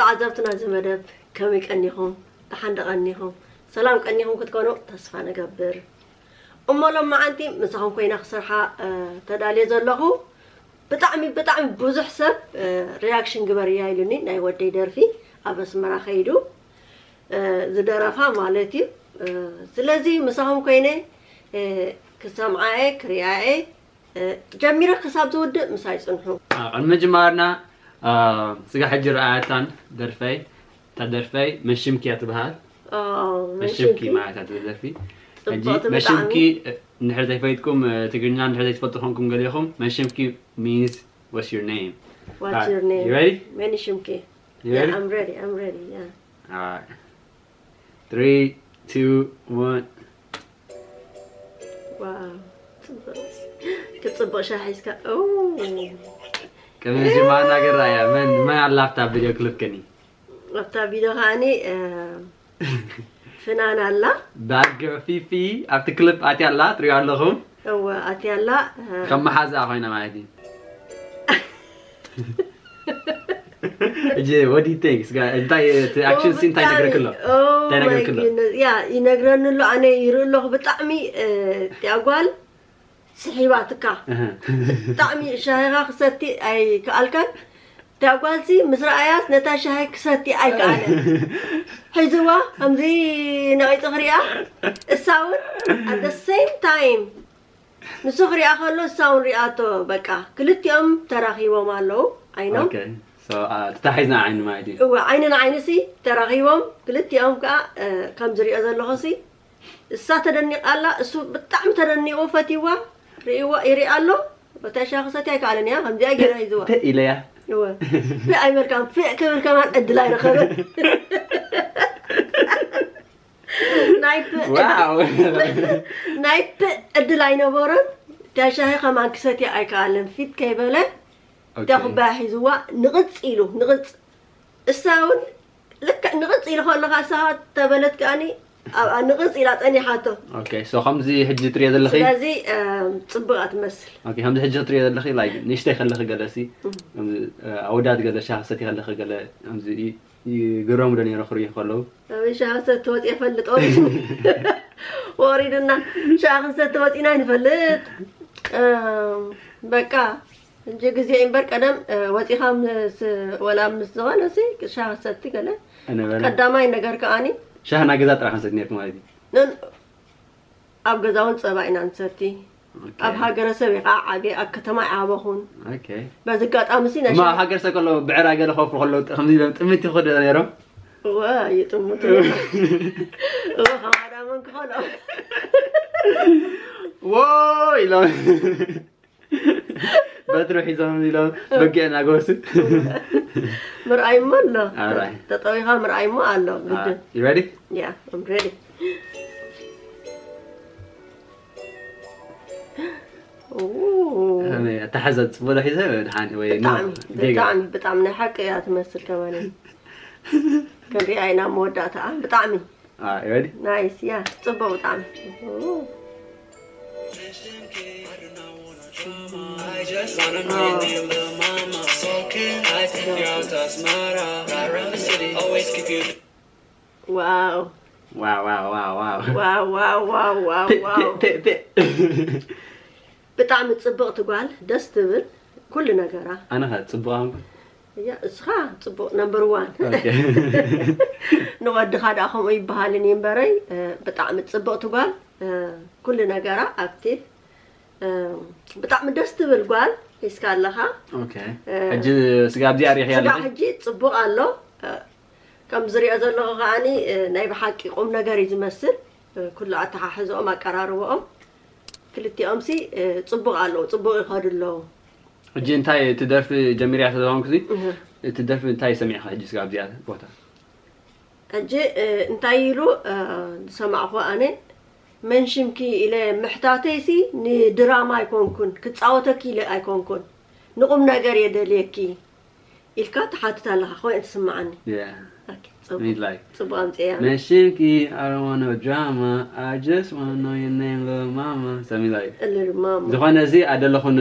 ተዓዘብትና እዚ መደብ ከመይ ቀኒኹም? ደሓን ዶ ቀኒኹም? ሰላም ቀኒኹም ክትኮኑ ተስፋ ንገብር። እሞ ሎማዓንቲ ምሳኹም ኮይነ ክሰርሓ ተዳልየ ዘለኹ። ብጣዕሚ ብጣዕሚ ብዙሕ ሰብ ሪያክሽን ግበርያ ኢሉኒ፣ ናይ ወደይ ደርፊ ኣብ ኣስመራ ከይዱ ዝደረፋ ማለት እዩ። ስለዚ ምሳኹም ኮይነ ክሰምዓየ ክሪኣየ ጀሚረ ክሳብ ዝውድእ ምሳይ ጽንሑ። ቅድሚ ምጅማርና ስጋ ሕጂ ረኣያታን ደርፈይ፣ እታ ደርፈይ መሽምኪ እያ ትበሃል። መሽምኪ ማለት እያ ደርፊ። ሕጂ መሽምኪ እንድሕር ዘይፈይጥኩም፣ ትግርኛ እንድሕር ዘይትፈልጡ ኮንኩም ገሊኹም፣ መሽምኪ means what's your name? What's your name? You ready? መን ሽምኪ? You ready? I'm ready, I'm ready, yeah. All right. Three, two, one. Wow. ክጽብቕ ሻሂ ሒዝካ። ቅድሚ ምጅማርና ገራያ መን መን ኣላ ኣብታ ቪድዮ ክልብ ከኒ? ኣብታ ቪድዮ ከዓኒ ፍናን ኣላ። Bad girl ፊፊ ኣብቲ ክልብ ኣትያ ኣላ፣ ትሪኦ ኣለኹም። እወ ኣትያ ኣላ። ከም መሓዛ ኮይና ማለት እዩ። እጂ what do you think? ስጋ እንታይ እቲ ኣክሽን ሲን እንታይ ይነግረክ ኣሎ? እንታይ ይነግረክ ኣሎ? ያ ይነግረኒ ኣሎ። ኣነ ይርኢ ኣለኹ ብጣዕሚ እቲኣ ጓል ስሒባትካ። ብጣዕሚ ሻሂኻ ክሰቲ ኣይከኣልካን። እታ ጓልሲ ምስ ረኣያስ ነታ ሻሂ ክሰቲ ኣይከኣለን። ሒዝዋ ከምዚ ነቒጹ ክሪኣ እሳ እውን at the same time ንሱ ክሪኣ ከሎ እሳ እውን ሪኣቶ። በቃ ክልቲኦም ተራኺቦም ኣለዉ። ዓይኖም ተታሒዝና ዓይኒ ማለት እዩ። እወ ዓይኒ ንዓይኒ ሲ ተራኺቦም ክልቲኦም ከዓ ከም ዝሪኦ ዘለኹ ሲ እሳ ተደኒቓ ኣላ። እሱ ብጣዕሚ ተደኒቑ ፈትይዋ ርእይዋ ይርኢ ኣሎ። በታ ሻሂ ክሰቲ ኣይከኣለን እያ ከምዚኣ ገይራ ሒዝዋ። ተ ኢለያ። እወ ፍ ኣይበልካን ፍ ክብል ከማን ዕድል ኣይረኸበን። ናይ ፕ ዕድል ኣይነበሮን። እታ ሻሂ ከማን ክሰትያ ኣይከኣለን ፊት ከይበለ እታ ኩባያ ሒዝዋ ንቕጽ ኢሉ ንቕጽ እሳ እውን ልክዕ ንቕጽ ኢሉ ከሎ ከኣ እሳ ተበለት ከኣኒ ኣብኣ ንቕጽ ኢላ ጸኒሓቶ። Okay, so ከምዚ ሕጂ ትሪኦ ዘለኺ ስለዚ ጽቡቕ እያ ትመስል። Okay, ከምዚ ሕጂ ትሪኦ ዘለኺ like ንእሽተይ ከለኺ ገለ ሲ ከምዚ ኣወዳት ገለ ሻሂ ክሰቲ ከለኺ ገለ ከምዚ ይግረሙ ዶ ነይሩ ክርእዩ ከለዉ? ኣበይ ሻሂ ክሰቲ ወፂ የፈልጥ ወሪድና ሻሂ ክንሰቲ ወፂና ይንፈልጥ። በቃ እንጂ ግዜ እምበር ቀደም ወፂኻ ምስ ወላ ምስ ዝኾነ ሲ ሻሂ ክሰቲ ገለ ቀዳማይ ነገር ከኣኒ ሻሂ ናይ ገዛ ጥራሕ ክንሰቲ ነርኩ ማለት እዩ። ንን ኣብ ገዛ እውን ፀባ ኢና ንሰቲ። ኣብ ሃገረሰብ እየ ከዓ ዓብየ ኣብ ከተማ ይዓበኹን። በዚ ኣጋጣሚ ሲ እማ ሃገረሰብ ከሎ ብዕራይ ገለ ከፍሩ ከሎ ከምዚ ኢሎም ጥምት ይኸዱ ነይሮም። እወ ይጥምቱ። እወ ከማዳመን ክኸሎ ዎ ኢሎም በትሪ ሒዞም ኢሎም በጊዕ እናገበሱ ምርኣይሞ ኣሎ። ተጠዊኻ ምርኣይሞ ኣሎ ግድን። You ready? Yeah, I'm ready. ኣተሓዘ ፅቡቅ ዶ ሒዘ ድሓን ወይ ኖ ብጣዕሚ ብጣዕሚ ብጣዕሚ ናይ ሓቂ እያ ትመስል ከማን ክንሪኣ ኢና መወዳእታኣ ብጣዕሚ ready ናይስ ያ ፅቡቅ ብጣዕሚ I just wanna know your name, little mama. So can I take you out to Asmara? Ride around the city, always keep you ዋው Wow, wow, wow, wow. ዋው ዋው ዋው ዋው ዋው ቴ- ቴ- ቴ- ብጣዕሚ ፅብቕቲ ጓል ደስ ትብል ኩሉ ነገራ ኣነ ኸ ፅቡቅ ኣንኩ እያ እስኻ ፅቡቕ ነምበር ዋን ንወድኻ ደኣ ከምኡ ይበሃልን እዩ እምበረይ ብጣዕሚ ፅብቕቲ ጓል ኩሉ ነገራ ኣብቲ ብጣዕሚ ደስ ትብል ጓል ሒዝካ ኣለኻ ሕጂ ስጋ ኣብዚኣ ሪኺ ስጋ ኣለኺ ሕጂ ፅቡቕ ኣሎ ከም ዝሪኦ ዘለኹ ከዓኒ ናይ ብሓቂ ቁም ነገር እዩ ዝመስል ኩሉ ኣተሓሕዝኦም ኣቀራርብኦም ክልቲኦም ሲ ፅቡቕ ኣለዉ ፅቡቕ ይኸዱ ኣለዉ ሕጂ እንታይ እቲ ደርፊ ጀሚርያ ተዘባንኩ ሲ እቲ ደርፊ እንታይ ሰሚዕካ ሕጂ ስጋ ኣብዚኣ ቦታ ሕጂ እንታይ ኢሉ ዝሰማዕኹ ኣነ መን ሽምኪ ኢለ ምሕታተይ ሲ ንድራማ ኣይኮንኩን ክፃወተኪ ኢለ ኣይኮንኩን ንቁም ነገር እየ ደልየኪ ኢልካ ትሓትት ኣለኻ ኮይኑ ትስምዓኒ Yeah. ኦኬ፣ Need ፅቡቅ like ፅቡቅ ኣምፅእያ መሽምኪ I don't want no drama I just want know your name little mama something like እልል ማማ ዝኾነ እዚ ኣደለኹን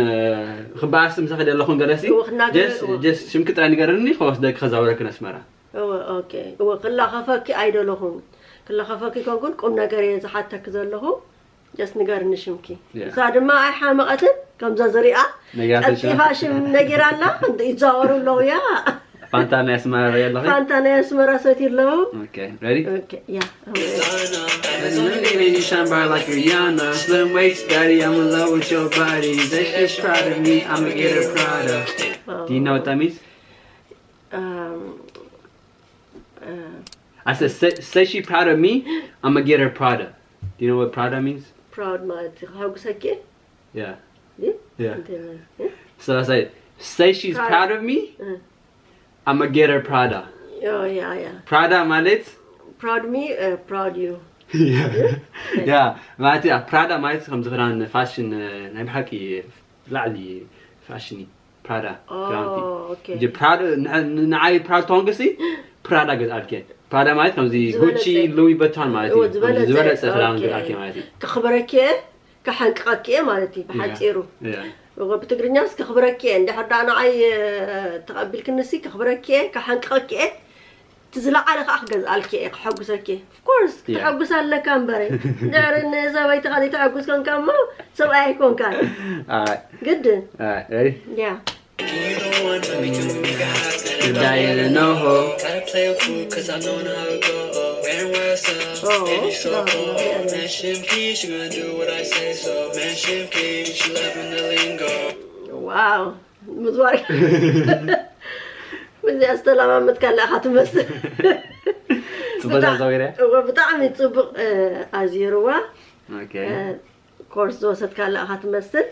ክበኣስ ምሳኺ ደለኹን ገለሲ እወ፣ ክናገር just- እወ። just ሽምኪ ጥራይ ንገርኒ ከወስደኪ ከዛውረኪ ነስመራ እወ፣ ኦኬ። እወ፣ ክላኸፈኪ ኣይደለኹን። ክላኸፈኪ ኮንኩን ቁም ነገር እየ ዝሓተኪ ዘለኹ። ጀስት ንገርኒ ሽምኪ። ንሳ ድማ ኣይሓመቐትን፣ ከምዛ ዝሪኣ ቀልጢፋ ሽም ነጊራና። ይዛወሩ ኣለዉ። ያ፣ ፋንታ ናይ ኣስመራ ሪኣ ኣለኺ? ፋንታ ናይ ኣስመራ ሰትዩ ኣለዉ። ኦኬ፣ ሬዲ? ኦኬ፣ ያ። Shine bright like Rihanna, slim waist, baddie, I'm in love with your body. Say she's proud of me, I'ma get her Prada. Do you know what that means? Um, uh, I said, say, say she proud of me, I'ma get her Prada. Do you know what Prada means? Proud ማለት ከሐጉሰኪ? Yeah. ዲ? Yeah. እንታይ ማለት? እ? So I say, say she's Proud. Proud of me, እ። I'ma get her Prada. ዮ፣ ያ፣ ያ። Prada ማለት? Proud me, uh, proud you. Yeah. Yeah. ማለት እያ፣ ፕራዳ ማለት ከምዚ ክዳን ፋሽን፣ ናይ ብሓቂ ላዕሊ ፋሽን እዩ። ፕራዳ ኦ፣ ክዳውንቲ። ኦኬ። እንጂ ፕራዳ፣ ን-፣ ን-፣ ንዓይ ፕራዳ ተኾንክሲ፣ ፕራዳ ገዝኣልኪ። ፕራዳ ማለት ከምዚ ዝበለጸ። ጉቺ፣ ሉዊ ቨቶን ማለት እዩ። እወ፣ ዝበለጸ። ዝበለጸ ክዳን ኦኬ። ገዝኣልኪ ማለት እዩ። ከኽብረኪ እየ፣ ከሓንቅቐኪ እየ ማለት እዩ፣ ብሓጺሩ። ያ። እወ፣ ብትግርኛስ ከኽብረኪ እየ። እንድሕር ደኣ ንዓይ፣ እ፣ ተቐቢልክንሲ፣ ከኽብረኪ እየ፣ ከሓንቅቐኪ እየ። እቲ ዝለዓለ ከዓ ክገዝኣልኪ እየ፣ ከሐጉሰኪ እየ። Of course፣ ያ። ክተሐጉስ ኣለካ እምበረ። እንድሕሪ ንሰበይትኻ ዘይተሐጉስ ኮንካ እሞ፣ ሰብኣይ ኣይኮንካን። Alright. ግድን። Alright, ready? ያ። Diana, no ho. Gotta play it cool, 'cause I know how it go. Wearing what's up, ኦ፣ baby, so ያ፣ cool. ያ፣ ያ። Man, Shimki, she gonna do what I say so. Man, Shimki, she loving the lingo. ዋው፣ ምዝዋር። ምስዚኣ ዝተለማመድካ ኣለኻ ትመስል። ጽቡቕ ብጣዕ-፣ ኣዛዊረ። እወ፣ ብጣዕሚ ጽቡቕ፣ እ፣ ኣዚርዋ። ኦኬ። እ፣ ኮርስ ዝወሰድካ ኣለኻ ትመስል።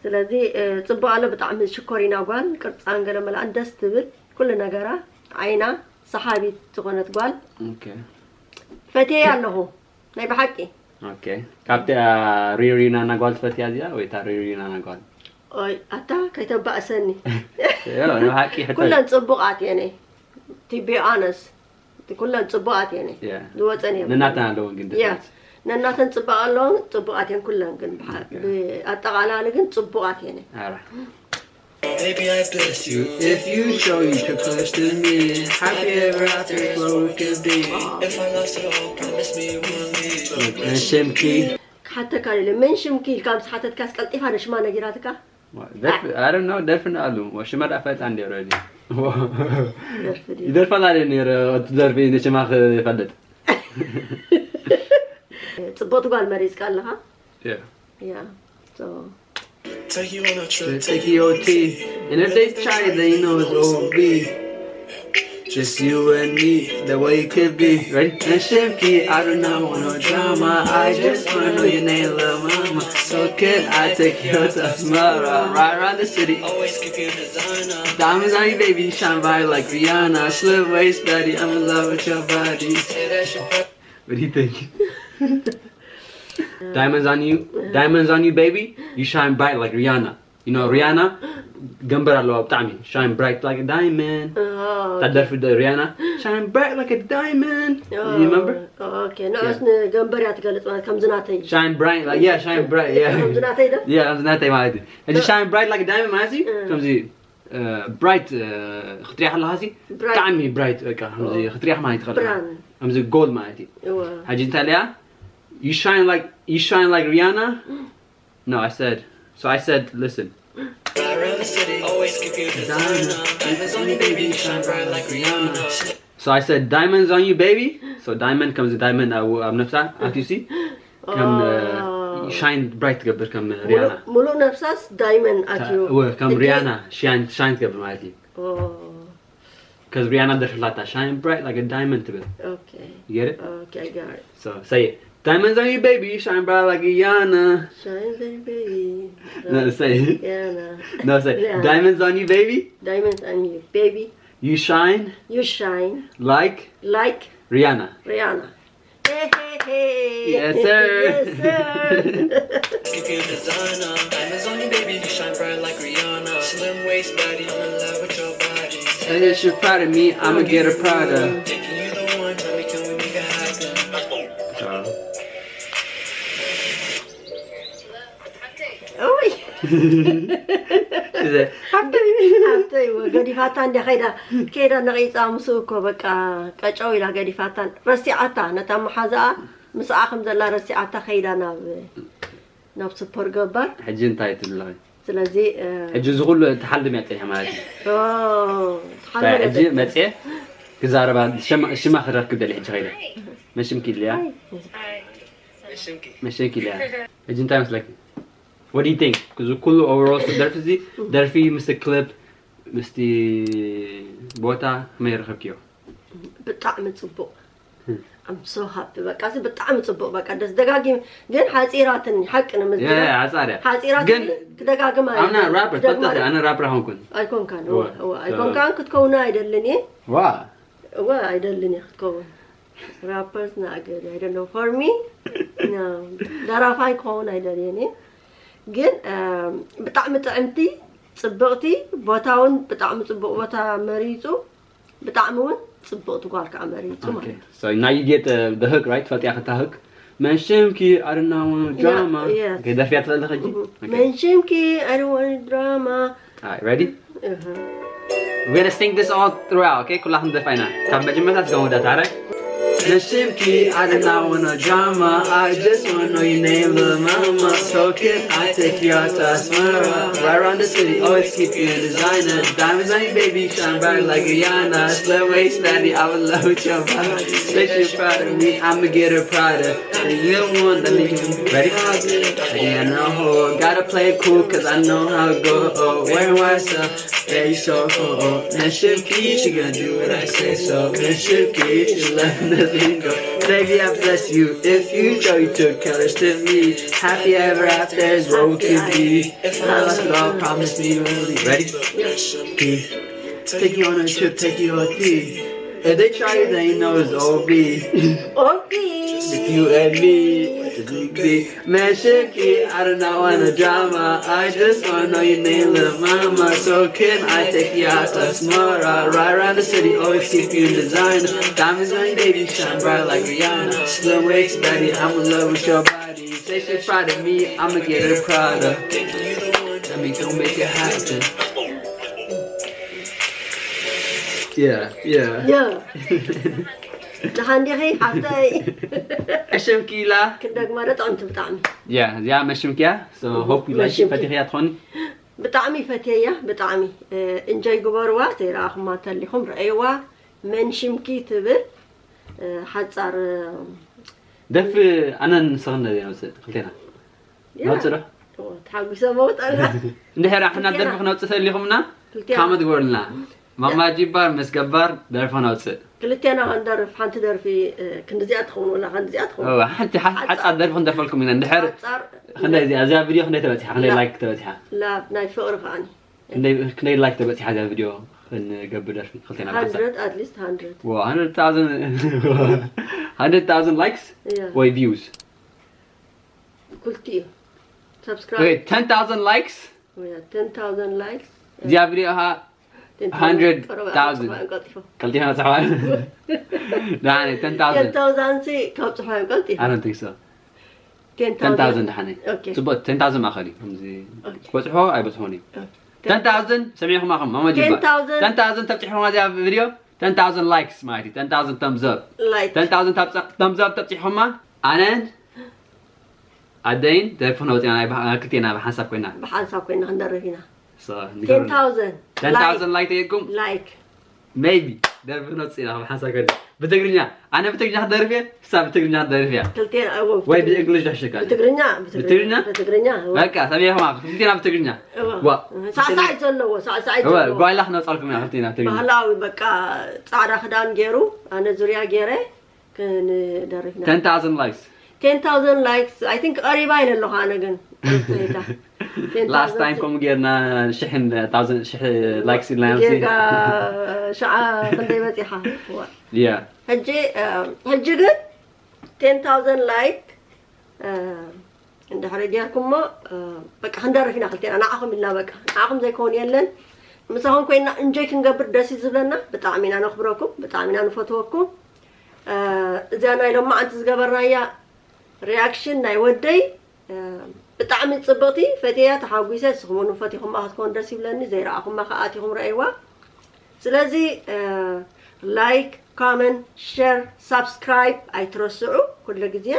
ስለዚ፣ እ፣ ጽቡቕ ኣሎ፣ ብጣዕሚ ሽኮሪና ጓል፣ ቅርጻን ገለ መላእን ደስ ትብል፣ ኩሉ ነገራ፣ ዓይና ሰሓቢት ዝኾነት ጓል። ኦኬ። ፈትየያ ኣለኹ፣ ናይ ብሓቂ። ኦኬ። ካብቲ፣ አ፣ ሪሪናና ጓል ትፈትያ እዚኣ ወይ እታ ሪሪናና ጓል? ኦይ፣ ኣታ ከይተባእሰኒ። ዮ፣ ናይ ብሓቂ ሕቶ እዩ። ኩለን ጽቡቓት እየን፣ to be honest። ኩለን ጽቡቓት እየን። ያ። ዝወጸን እየን። ነናተን ኣለውን ግን ያ። ድፍረት። ነናተን ጽባቐ ኣለውን፣ ጽቡቓት እየን ኩለን ግን ብሓ-፣ ኦኬ። ብኣጠቓላሊ ግን ጽቡቓት እየን። ኣረ። Baby, I bless you. If you show you to close to me, happy ever after is what we could be. If I lost it all, promise me you won't leave. መን ሽምኪ? ክሓተካ ኢለ፣ መን ሽምኪ ኢልካ ምስ ሓተትካስ ቀልጢፋ ዶ ሽማ ነጊራትካ? ደርፊ፣ I don't know፣ ደርፊ እንዳኣሉ፣ ሽማ ዳ ፈልጣ እንዲ already። ደርፊ ድዩ? ይደርፋ ኣለ ነይረ፣ እቲ ደርፊ ንሽማ ክፈልጥ። ጽብቕቲ ጓል መሪጽካ ኣለኻ? Yeah. Yeah. So Take you on a trip, take you O T. And if they try, then you know it's O B. Just you and me, the way it could be. Ready? And Shimki, I do not want no drama. I just wanna know your name, little mama. So can I take you to Asmara? Ride around the city, always keep you designer. Diamonds on you, baby, you shine bright like Rihanna. Slim waist, baddie, I'm in love with your body. Say that shit. What do you think? Diamonds on you, diamonds on you, baby. You shine bright like Rihanna. You know Rihanna? ገንበር ኣለዋ ብጣዕሚ። Shine bright like a diamond። ኦ፣ እታ ደርፊ ደ-፣ ሪያና፣ Shine bright like a diamond። ኦ፣ You remember? ኦኬ፣ ንዑስ Yeah. ንገንበር እያ ትገልጽ ማለት ከምዚ ናተይ። Shine bright, like, yeah, shine bright, yeah. ከምዚ ናተይ ዶ? Yeah፣ ከምዚ ናተይ ማለት እዩ። ሕጂ ዶ- Shine bright like a diamond ማለት እዩ፣ እ። ከምዚ፣ እ፣ ብራይት፣ እ፣ ክትሪኣ ከለኻ ሲ፣ ብራይት። ብጣዕሚ ብራይት፣ በቃ፣ ከምዚ ኦ። ክትሪኣ ማለት ይኽእል። ብራን። ከምዚ ጎልድ ማለት እዩ። እወ። ሕጂ እንታይ ኢለያ? You shine like, you shine like Rihanna? No, I said, so I said, listen. Around the city, always keep you designer. Diamonds on you, baby, you shine bright like Rihanna. So I said, diamonds on you, baby. So diamond ከምዚ ዳይመንድ ኣብ፣ ኣብ ነፍሳ ኣትዩ ሲ ከም፣ ኦ። እ፣ ሻይን ብራይት ትገብር ከም ሙሉ-፣ ሪያና። ሙሉእ ነፍሳስ ዳይመንድ ኣትዩ። እወ፣ ከም ሕጂ ሪያና ሻይን፣ ሻይን ትገብር ማለት እዩ። ኦ። ከዚ ሪያና ደርፍላታ፣ Shine bright like a diamond ትብል። ኦኬ። You get it? ኦኬ፣ I got it። So, say it. Diamonds on you, baby, you shine bright like Rihanna. Shine, baby. No, say it. Rihanna. No, say it. Yeah. Diamonds on you, baby. Diamonds on you, baby. You shine. You shine. Like. Like. Rihanna. Rihanna. Hey, hey, hey. Yes, sir. Yes, sir. Keep you designer. Diamonds on you, baby. You shine bright like Rihanna. Slim waist body, I'm in love with your body. Say that you're proud of me, I'ma get a Prada. Thinking you the one, tell me, can we make it happen? ኦይ። ሓፍተይ ሓፍተይ ገዲፋታ እንደ ከይዳ ከይዳ ነቒፃ ምስኡ እኮ በቃ ቀጨው ኢላ ገዲፋታ ረሲዓታ ነታ መሓዛኣ ምስኣ ከም ዘላ ረሲዓታ ከይዳ ናብ ናብ ሱፐር ገባር። ሕጂ እንታይ ትብሊ ኣለኺ? ስለዚ እ፣ ሕጂ እዚ ኩሉ ትሓልም እያ ፀኒሐ ማለት እዩ። ኦ፣ እንታይ ሕጂ ተሓለለ መፅየ ክዛረባ ሽማ- ሽማ ክረክብ ደሊ ሕጂ ከይደ መሽምኪ ኢልያ መሽምኪ ኢልያ ሕጂ እንታይ መስለኪ? What do you think? እዚ ኩሉ overall ደርፊ እዚ ደርፊ ምስቲ ክሊፕ ምስቲ ቦታ ከመይ ረኸብክዮ? ብጣዕሚ ፅቡቕ። I'm so happy። በቃ እዚ ብጣዕሚ ፅቡቕ። በቃ ደስ ደጋጊም ግን ሓፂራትኒ ሓቂ ንምዝራብ ሓፃርያ ሓፂራትኒ ግን ክደጋግማ ኣምና ራፕ ፈጠ ኣነ ራፕ ኣይኮንኩን ኣይኮንካን እወ፣ እወ፣ ኣይኮንካን ክትከውና ኣይደልን እየ ዋ እወ ኣይደልን እየ ክትከውን ራፐርስ ናገር I don't know for me ደራፋይ ክኸውን ኣይደልየን እየ ግን እም፣ ብጣዕሚ ጥዕምቲ ፅብቕቲ ቦታ እውን ብጣዕሚ ፅቡቕ ቦታ መሪፁ ብጣዕሚ እውን ፅብቕቲ ጓል ከዓ መሪፁ ማለት እዩ So now you get the, the hook, right? ትፈልጥያ ከታ hook መሽምኪ ኣርናውን ድራማ yeah. ደርፊያ ትኽእል ኸጂ መንሽምኪ I don't want drama Alright, ready? እህ። We're gonna sing this all throughout, okay? ኩላ ክንደፋ ኢና ካብ መጀመርታ እስከ ወዳት ኣረ መሽምኪ ኣርናውን ድራማ I just wanna know your name, little mama. So can I take you out to Asmara? Right around the city, always keep you in designer. Diamonds on you, baby, shine bright like Rihanna. Slim waist, baddie, I would love with your body. Say she proud of me, I'ma get her Prada. And you don't want that make you ready? And I hold, gotta play it cool, cause I know how it go. Oh, wearing white stuff, yeah, you so cold. Now she she gonna do what I say so. Now she she let nothing go. Baby, I bless you if you show you took colors to me. Happy ever after is what we could be. If I lost it all, promise me you won't leave. Ready? Take you on a trip, take you on a key. If they try you, they know it's O B. ኦኬ It's you and me. It's you and me. Man, shit, kid, I do not want a drama. I just wanna know your name, little mama. So can I take you out to Asmara? Ride around the city, always keep you in designer. Diamonds on you, baby, shine bright like Rihanna. Slim waist, baddie, I'm in love with your body. Say she proud of me, I'ma get her Prada. Tell me, don't make it happen. Yeah, yeah. ያ ደሓን ዲኺ ሓፍተይ መሽምኪ ኢላ ክንደግማ ዶ ጥዕምቲ ብጣዕሚ ያ እዚኣ መሽምኪያ ሆፕ ላይክ መሽምኪ። ፈቲኽያ ትኾኒ ብጣዕሚ ፈትየያ ብጣዕሚ እንጆይ ግበርዋ ዘይረኣኹማ ተሊኹም ረኣይዋ መን ሽምኪ ትብል ሓፃር ደርፊ ኣነ ንስኽን ነውፅእ ክልቴና ነውፅእ ዶ ተሓጒሰ መውጠና እንድሕር ኣሕና ደርፊ ክነውፅእ ተሊኹምና ክልቴና ካመ ትግበሩልና ማማ ጂባር ምስ ገባር ደርፊ ክነውፅእ ክልቴና ክንደርፍ ሓንቲ ደርፊ ክንዲዚኣ ትኸውን ወላ ክንዲዚኣ ትኸውን እዋ፣ ሓንቲ ሓ- ሓፃር ደርፊ ክንደርፈልኩም ኢና እንድሕር ሓፃር ክንደይ እዚኣ እዚኣ ቪድዮ ክንደይ ተበፂሓ ክንደይ ላይክ ተበፂሓ ላ- ናይ ፍቕሪ ከዓኒ ክንደይ ክንደይ ላይክ ተበፂሓ እዚኣ ቪድዮ ክንገብር ደርፊ ክልቴና ብሓንሳብ hundred at least hundred Wow, hundred thousand hundred thousand likes እያ ወይ views ክልቲኡ Okay, subscribe ten thousand likes Yeah, ten thousand likes እዚኣ ቪድዮ ኸዓ ten thousand hundred ቀረባ thousand. ቀልጢፎም ቀልጢፎም። ቀልጢፋ ፅሕዋ ዳኒ ten thousand ten thousand ሲ ካብ ፅሕዋዮም ቀልጢፎም I don't think so ten ten thousand thousand ድሓነ Okay. ፅቡቅ ten thousand ማእኸል እዩ ከምዚ Okay. ክበፅሖ ኣይበፅሖን እዩ ten thousand ሰሚዕኹም ኣኹም ማማ ጅባ Ten thousand. ten thousand ተብፂሕኹም እዚኣ ቪድዮ ten thousand likes ማለት እዩ ten thousand thumbs up Like ten thousand thumbs up ተብፂሕኹማ ኣነን ኣደይን ደርፊ ክነውፅና ናይ ብሃ- ክልቴና ብሓንሳብ ኮይና ብሓንሳብ ኮይና ክንደርፍ ኢና So, ten thousand ten thousand like ተይኩም Like maybe ደርፊ ክነውፅእ ኢና ብሓንሳብ ኮይና ብትግርኛ ኣነ ብትግርኛ ክደርፍ እየ እሳ ብትግርኛ ክደርፍ እያ ክልቴና እዎ ወይ ብእንግሊሽ ይሕሸካ ብትግርኛ ብትግርኛ? ብትግርኛ እዎ። በቃ ሰሚዕኹማ ክልቴና ብትግርኛ እዎ። ዋ ሳዕሳዒት ዘለዎ ሳዕሳዒት እወ፣ ዘለዎ ጓይላ ክነውፃልኩም ኢና ክልቴና ብትግርኛ ባህላዊ በቃ ፃዕዳ ክዳን ገይሩ ኣነ ዙርያ ገይረ ክንደርፍ ኢና ten thousand likes ten thousand likes I think ቀሪባ ኢለ ኣለኹ ኣነ ግን ርትዒታ last time ከምኡ ጌርና ሽሕን thousand ሽሕ likes ኢልና ሲ ጌጋ ሽዓ ክንደይ በፂኻ ዋ። yeah ሕጂ ሕጂ ግን ten thousand like እንድሕሪ ጌርኩሞ በቃ ክንደርፍ ኢና ክልቴና ንዓኹም ኢልና በቃ ንዓኹም ዘይከውን የለን ምሳኹም ኮይና እንጆይ ክንገብር ደስ እዩ ዝብለና ብጣዕሚ ኢና ነኽብረኩም ብጣዕሚ ኢና ንፈትወኩም እዚኣ ናይ ሎማዓንቲ ዝገበርናያ reaction ናይ ወደይ ብጣዕሚ ጽብቕቲ ፈትያ ተሓጒሰ። ንስኹም እውን ፈቲኹማ ክትኮኑ ደስ ይብለኒ። ዘይረኣኹማ ከዓ ኣቲኹም ረኣይዋ። ስለዚ like comment share subscribe ኣይትረስዑ። ኩሉ ግዜ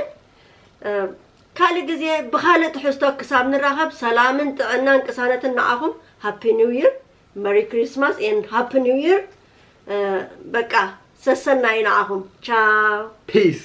ካልእ ግዜ ብኻልእ ትሕዝቶ ክሳብ ንራኸብ ሰላምን ጥዕናን ቅሳነትን ንዓኹም። Happy New Year, Merry Christmas and Happy New Year። በቃ ሰሰናይ ንዓኹም። ቻው። Peace.